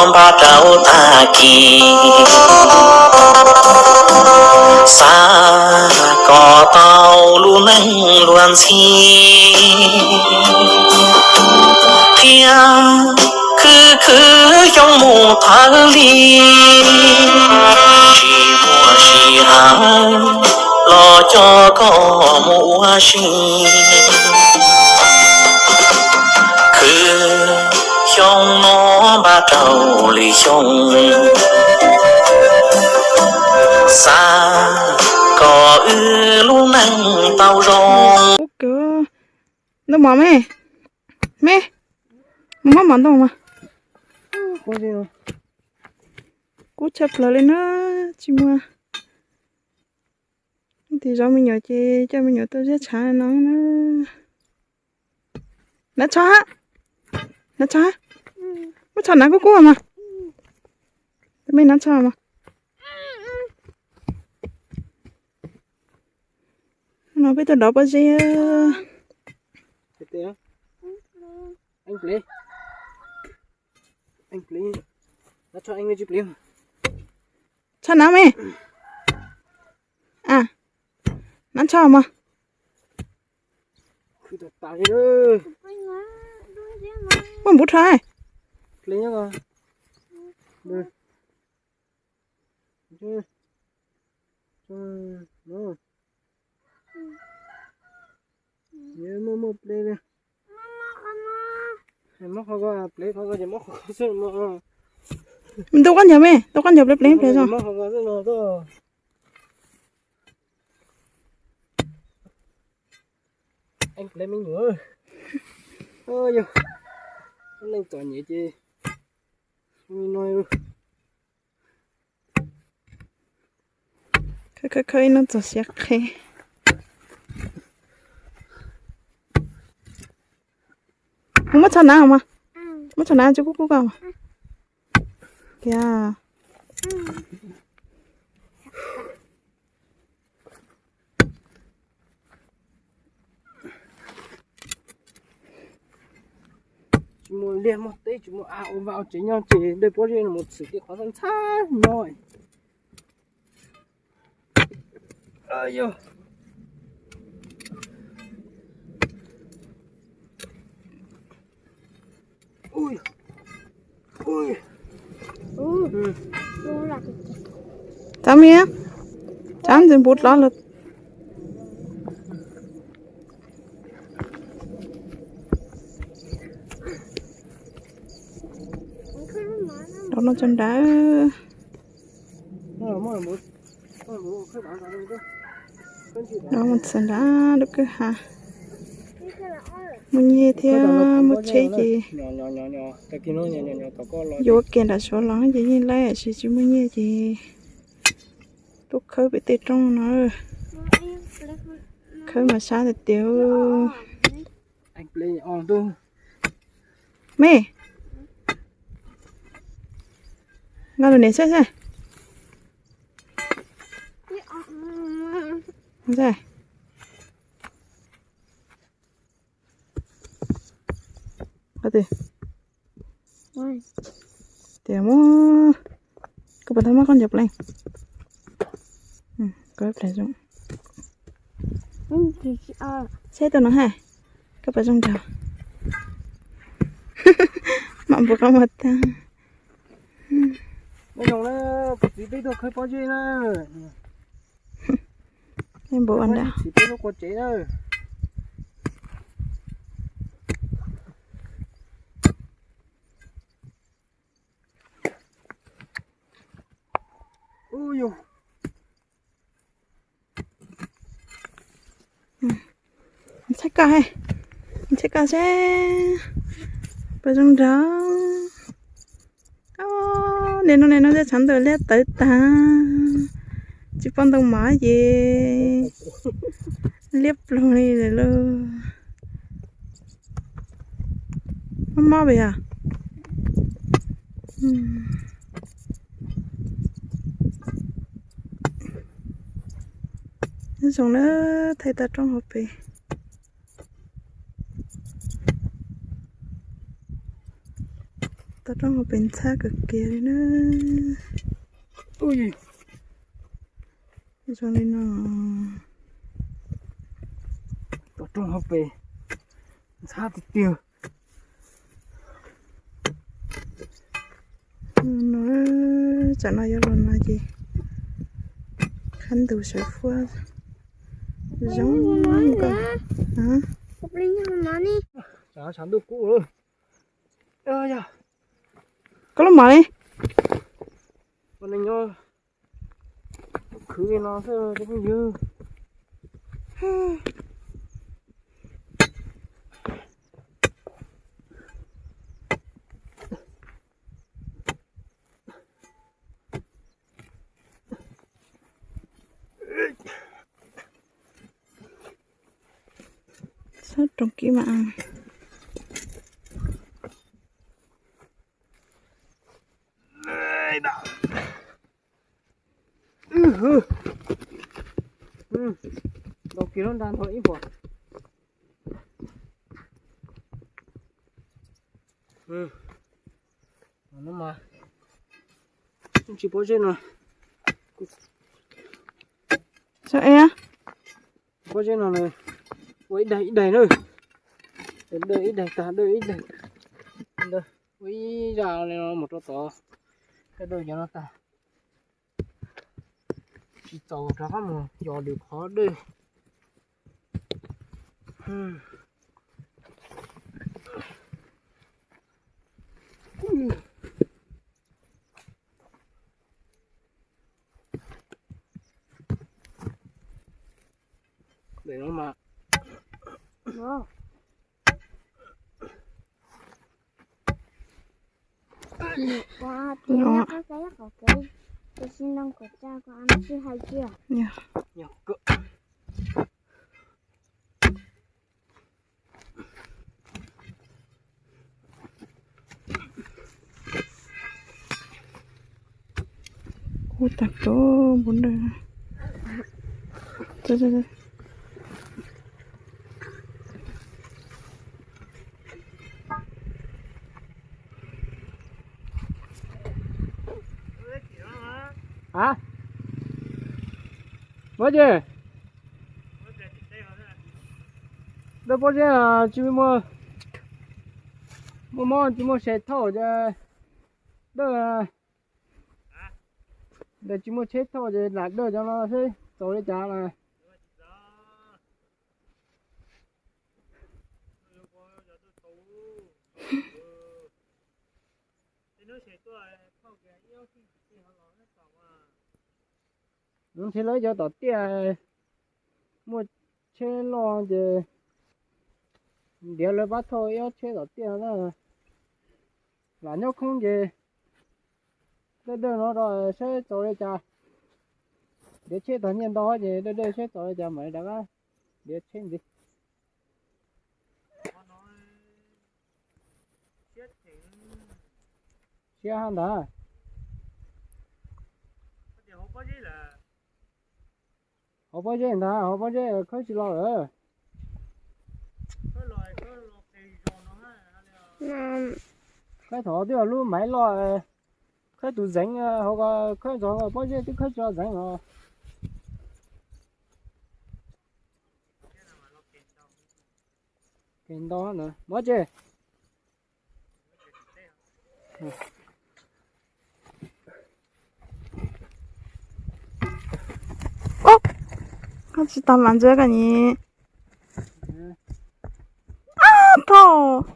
npaj rau tag kis, xav kom tau lub neej luag ntxhi thiab khwv khwv xyoo mus thawj li, tsis muaj sij hawm los coj koj mus ua si. Khwv xyoo no npaj rau lwm xyoo, xav kom wb lub neej tau zoo. Ntoo mov me, me, mus muab mov ntoo mas. Kub tshaj plaws li na, tsis muaj. Tim zaum me nyuam ces coj me nyuam tuaj ziab tshav no na. Nav tsho hab, nav tsho hab, muab tsho nav kub kub mas. Me nav tsho mas. No peb tuaj dov pob zeb. Tsho nav me, a, nav tsho mas. Muaj npub rho. Ntu koj ncaws me, ntu koj ncaws plev plev zog. Yog, neej txom nyem ces no. Khawb khawb ib hnub txog siav qhi. Mus muab tsho nav mas, muab tsho nav tsis kub kub koj mas. Kiag. Tsis muaj liaj muaj teb, tsis muaj av ua vaj ua tsev nyob ces dej pob zeb no mus txhwm tej qhov ntxhab ntxhab nyob. Txav me, txav ntxim npuv dlov lawm. Dov no tso nrad. Dov mus txog nrad lub kwj ha. Muaj nyiaj thiab muaj tsheb ces yuav kiag nram Suav los ces yeej laib, tiam sis tsis muaj nyiaj ces tuaj khawb pem tej roob no. Khawb mas sab tiag tiag. Me, nqa lus niam saib saib. Tias muab, koj puas tau muab koj ncaws pleev? Koj pleev zoo. Saib tus no ha, koj puas zoo nraug? Mam npua qab muag tag. Npua ua nrad. Txhais koj, txhais koj seb puas zoo nraug. Nim no nim no tej tshav ntuj liab tawv tag, tsis pom ntoo mov ces liab ploog li lawm lauj. Mob mob puas yog? Nyob zoo na, thaij toj roob hauv pes. Roob hauv pes ntxhab kawg kiag li na. Zoo li no. Tom roob hauv pes ntxhab tiag tiag. No, tsam no yuav los no ces khab ntug sawv fuab zoo nkauj. Tshav ntuj kub lawm. Koj lub mom li. Nyob khwv li no xwb cov phooj ywg. Sab roos kib mas. Ntau kis lub nra ntau ib puas. No mas tsis pob zeb no. Pob zeb no ua ib daig ib daig na. Dawj ib daig tag, dawj ib daig. Ua ib zaj li no mus rau tod, dawj cov no tag. Tsis txaus rov qab mus yos lwm qhov dawj. Ub, tag rau npun dawj. A, Pob Zeb, dawj Pob Zeb tsis muaj, muaj mob tsis muaj se thauj ces dawj, ntawd tsis muaj tsheb thauj ces lam dawj cov no seb txaus li cas na. Ntshe lawv cov tom tiaj muaj tsheb loj ces ntiav lawv pab thauj ib ob tsheb tom tiaj na. Lam nyob khoob ces dawj dawj no rau seb txaus li cas. Ntiav tsheb tag nyiaj ntau ces dawj dawj seb txaus li cas mam li rov qab ntiav tsheb ntxiv. Siab hab ntag. Hauv pob zeb ntag, hauv pob zeb khawb tsis los lawm. Khawb thaum twb yog lub maiv loj, khawb tus zeev hauv ko, khawb txog pob zeb twb khawb tsis los zeev os. Ntau na, mob tse. Koj tsis tau mas ntsia koj ni. Ab, thaum.